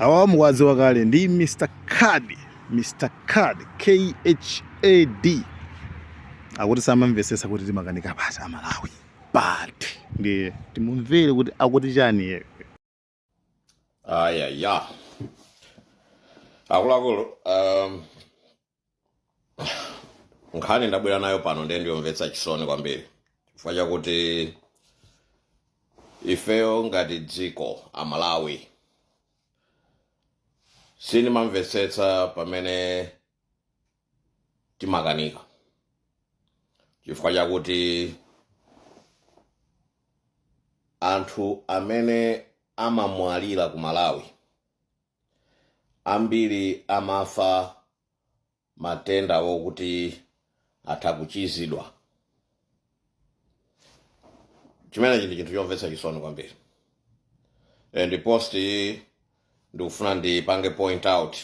Awawa mukuwadziwa kale, ndi Mr Khad, Mr Khad, Khad, akuti samamvetsetsa kuti timakanika pati Amalawi pati. Ndiye timumvere kuti akuti chani iyeyo. Aya ya akuluakulu, nkhani ndabwera nayo pano ndiye ndiyomvetsa chisoni kwambiri, chifukwa chakuti ifeyo ngati dziko Amalawi sindimamvetsetsa pamene timakanika, chifukwa chakuti anthu amene amamwalira ku Malawi ambiri amafa matenda wokuti atha kuchizidwa. Chimenechi ndi chinthu chomvetsa chisoni kwambiri. And post iyi ndikufuna ndipange point out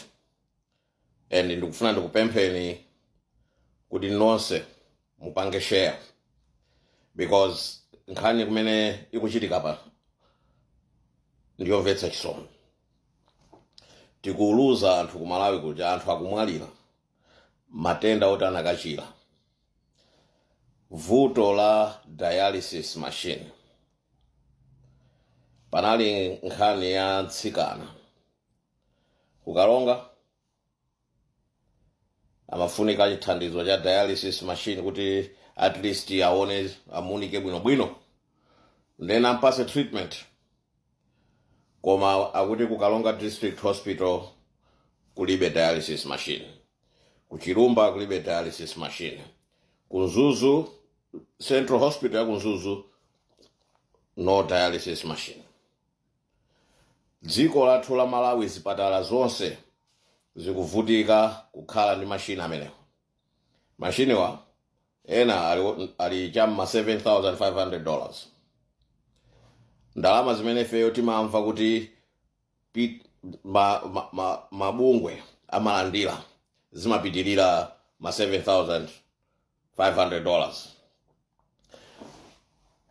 and ndikufuna ndikupempheni kuti nonse mupange share, because nkhani kumene ikuchitika pa ndiyomvetsa chisoni. Tikuluza anthu ku Malawi kuja, anthu akumwalira matenda oti anakachira. Vuto la dialysis machine, panali nkhani ya mtsikana ku Karonga amafunika chithandizo cha dialysis machine kuti at least aone, amunike bwinobwino, then ampase treatment. Koma akuti ku Karonga District Hospital kulibe dialysis machine, ku Chilumba kulibe dialysis machine, ku Mzuzu Central Hospital ya ku Mzuzu no dialysis machine. Dziko lathu la Malawi, zipatala zonse zikuvutika kukhala ndi mashini amenewo. Mashiniwa ena ali cham'ma $7500, ndalama zimene ifeyo timamva kuti mabungwe amalandira zimapitirira ma $7500.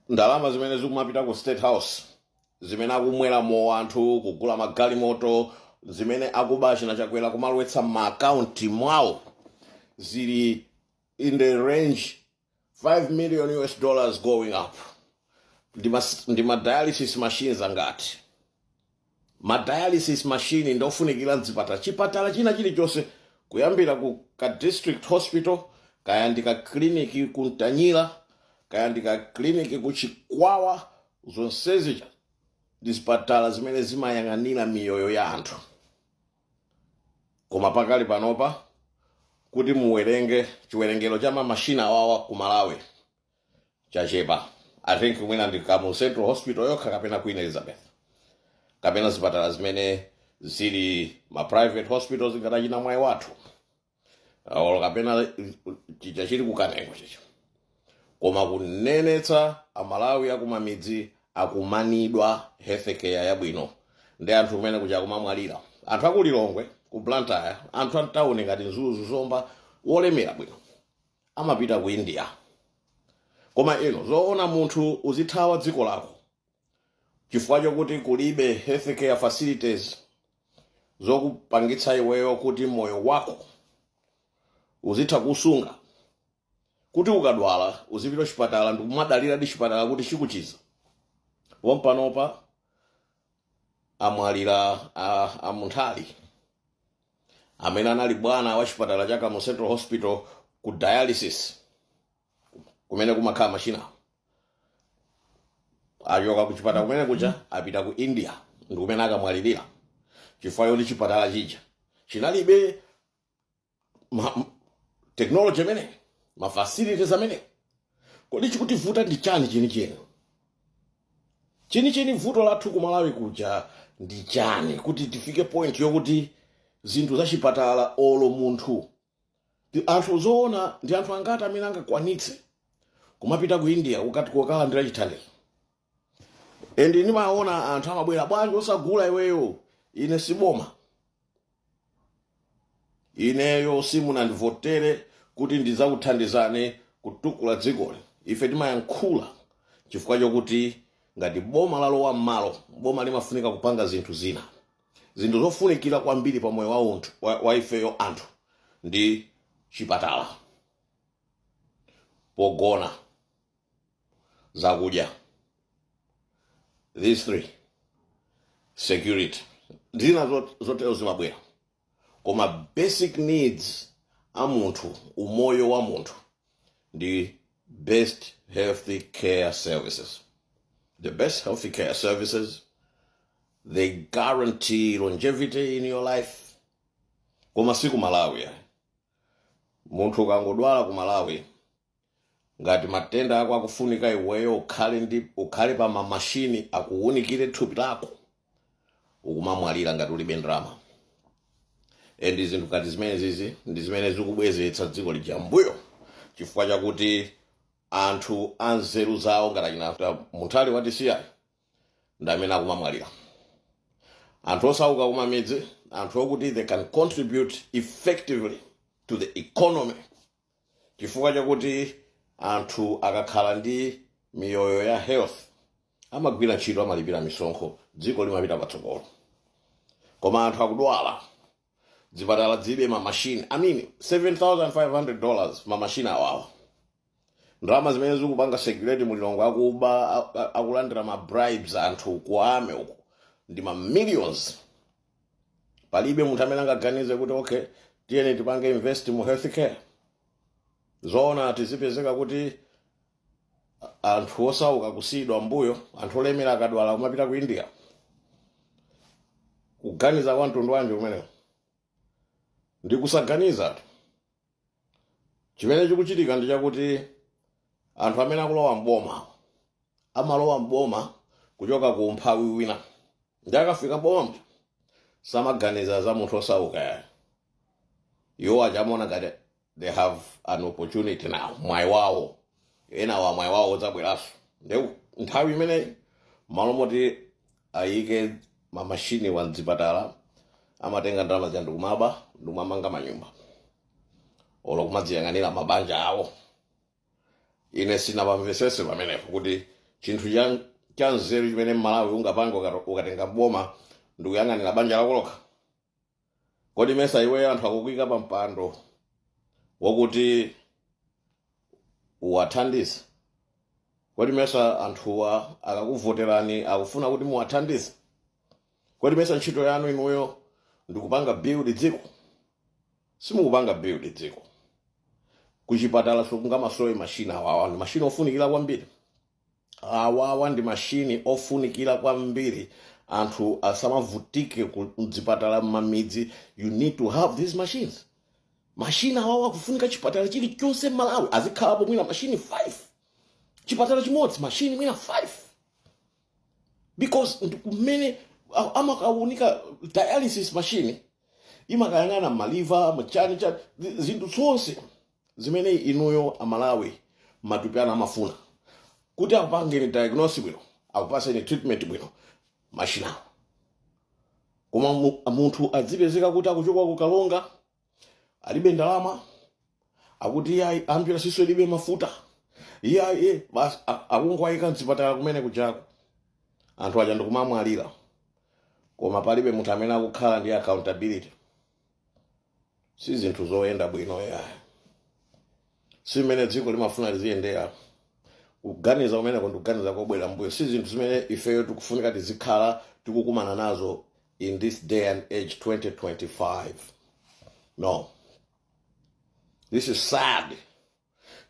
Ndalama zimene zikumapita ku State House, zimene akumwera mowa anthu, kugula magalimoto, zimene akuba china Chakwera kumalowetsa m'maakaunti mwawo, zili in the range 5 million US dollars going up. Ndi ma dialysis machines angati? Ma dialysis machine ndofunikira mzipatala, chipatala china chilichonse, kuyambira ku ka district hospital, kaya ndi ka clinic ku Mtanyira, kaya ndi ka clinic ku Chikwawa, zonsezi ndi zipatala zimene zimayang'anira miyoyo ya anthu. Koma pakali panopa kuti muwerenge chiwerengero cha mamashina awawa ku Malawi chachepa. I think mwina ndi Kamuzu Central Hospital yokha kapena Queen Elizabeth kapena zipatala zimene zili ma private hospitals ngati achina Mwaiwathu olo kapena chija chili ku Kanengo chicha. Koma kunenetsa, Amalawi akumamidzi akumanidwa healthcare yabwino, ndi anthu kumene kuja akumamwalira. Anthu aku Lilongwe, ku Blantyre, anthu amtawuni ngati Mzuzu, Zomba, wolemera bwino amapita ku India. Koma ino zoona munthu uzithawa dziko lako chifukwa chokuti kulibe healthcare facilities zokupangitsa iweyo kuti moyo wako uzitha kusunga, kuti ukadwala uzipita chipatala ndikumadalira di chipatala kuti chikuchiza? Pompanopa amwalira a Munthali amene anali bwana wa chipatala cha Kamuzu Central Hospital ku dialysis kumene kumakhala machina. Achoka ku chipatala kumene kuja, apita ku India, ndi kumene akamwalirira, chifukwa choti chipatala chija chinalibe technology imene, ma facilities amene. Kodi chikutivuta ndi chani chenicheni chenicheni? Vuto lathu ku Malawi kuja ndi chani kuti tifike point yokuti zinthu za chipatala, olo munthu, anthu zoona ndi anthu angati amene angakwanitse kumapita ku India kukati kukalandira chithandizo? And ndimaona anthu amabwera, "Bwanji osagula iweyo?" Ine siboma, ineyo simunandivotere kuti ndidzakuthandizani kutukula dzikoli. Ife timayankhula chifukwa chokuti ngati boma lalowa m'malo, boma limafunika kupanga zinthu zina. Zinthu zofunikira kwambiri pa moyo wa munthu, wa ifeyo anthu, ndi chipatala, pogona, zakudya. These three. Security, zina zotero zimabwera, koma basic needs a munthu, umoyo wa munthu, ndi best healthy care services. The best healthy care services, they guarantee longevity in your life. Koma si ku Malawi ayi. Munthu ukangodwala ku Malawi, ngati matenda ako akufunika iweyo ukhale pa mamashini akuwunikire thupi lako, ukumamwalira ngati ulibe ndalama. And zinthu ngati zimene zizi ndi zimene zikubwezeretsa dziko lija mbuyo, chifukwa chakuti anthu anzeru zawo ngati achina Munthali watisiyayo ndi amene akumamwalira. Anthu osauka kumamidzi, anthu okuti they can contribute effectively to the economy, chifukwa chakuti anthu akakhala ndi miyoyo ya health amagwira ntchito, amalipira misonkho, dziko limapita patsogolo. Koma anthu akudwala, zipatala zilibe mamashini. I mean, $7500 mamashini awawa, ndalama zimene zikupanga security mulilongo, akuba, akulandira ma bribes anthu kuame uku ndi ma millions. Palibe munthu amene angaganize kuti, "Okay, tiyeni tipange invest mu health care." Zoona tizipezeka kuti anthu osauka kusiyidwa mbuyo, anthu olemera akadwala kumapita ku India? Kuganiza kwa mtundu wanji kumenewo? Ndi kusaganiza. Chimene chikuchitika ndi chakuti anthu amene akulowa mboma amalowa mboma kuchoka ku umphawi wina, ndi akafika mboma samaganiza za munthu osauka yayo. Iwo achamaona ngati they have an opportunity now, mwayi wawo, ena wa mwayi wawo udzabweranso. Ndi nthawi imeneyi, malo moti ayike mamashini wa mzipatala, amatenga ndalama zija ndikumaba, ndikumamanga manyumba olo kumadziyang'anira mabanja awo. Ine sinapamvesese pamenepo kuti chinthu cha nzeru chimene Mmalawi ungapange ukatenga boma ndikuyang'anira banja lako lokha. Kodi mesa iweyo anthu akukuyika pa mpando wokuti uwathandize? Kodi mesa anthuwa akakuvoterani akufuna kuti muwathandize? Kodi mesa ntchito yanu inuyo ndikupanga build dziko? Simukupanga build dziko. Kuchipatala sikungamasowe mashini awawa, ndi mashini ofunikira kwambiri. Awawa ndi mashini ofunikira kwambiri, anthu asamavutike ku mzipatala m'mamidzi. You need to have these machines. Mashini awawa akufunika chipatala chilichonse m'Malawi azikhalapo mwina mashini 5, chipatala chimodzi mashini mwina 5, because ndi kumene amakaunika. Dialysis machine imakayang'ana ma liver, machani chani, zinthu zonse zimene inuyo Amalawi matupi anu amafuna kuti akupangeni diagnosis bwino, akupaseni treatment bwino, mashinawo. Koma munthu adzipezeka kuti akuchoka kukalonga, alibe ndalama, akuti iyayi, ambulance iso ilibe mafuta, iyayi, basi akungwayika mzipatala kumene kujako, anthu aja ndikumamwalira, koma palibe munthu amene akukhala ndi accountability. Si zinthu zoyenda bwino yayi, si mmene dziko limafuna liziyendera. Kuganiza kumeneko ndikuganiza kobwera mbuyo. Si zinthu zimene ifeyo tikufunika tizikhala tikukumana nazo in this day and age, 2025. No, this is sad.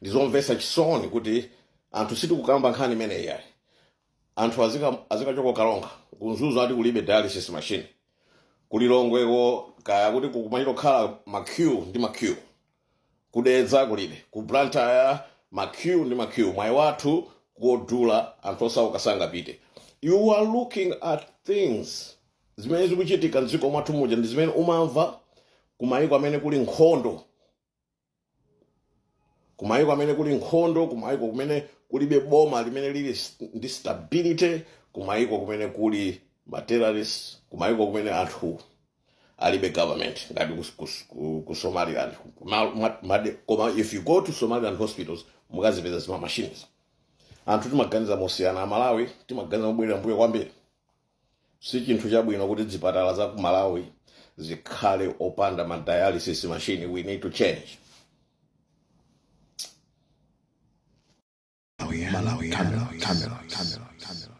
Ndizomvetsa chisoni kuti anthu sitikukamba nkhani imeneyi yayi. Anthu azikachoka kalonga, ku Mzuzu ati kulibe dialysis machine, kulilongweko kaya kuti kukumachita kukhala ma queue ndi ma queue, kudedza kulibe, ku Blantyre ma queue ndi ma queue, mwayi wathu kodula, anthu osauka sangapite. You are looking at things zimene zikuchitika mdziko mwathu muja ndi zimene umamva kumayiko amene kuli nkhondo, kumayiko amene kuli nkhondo, kumayiko kumene kulibe boma limene lili ndi stability, kumayiko kumene kuli ma terrorists, kumayiko kumene anthu alibe government ngati ku Somaliland. Koma if you go to Somaliland hospitals, mukazipeza zima machines. Anthu timaganiza mosiyana. Amalawi timaganiza mobwerera mbuyo kwambiri. Si chinthu chabwino kuti zipatala za ku Malawi zikhale opanda ma dialysis machine. We need to change. Malawi, Camera, Camera, Camera, Camera.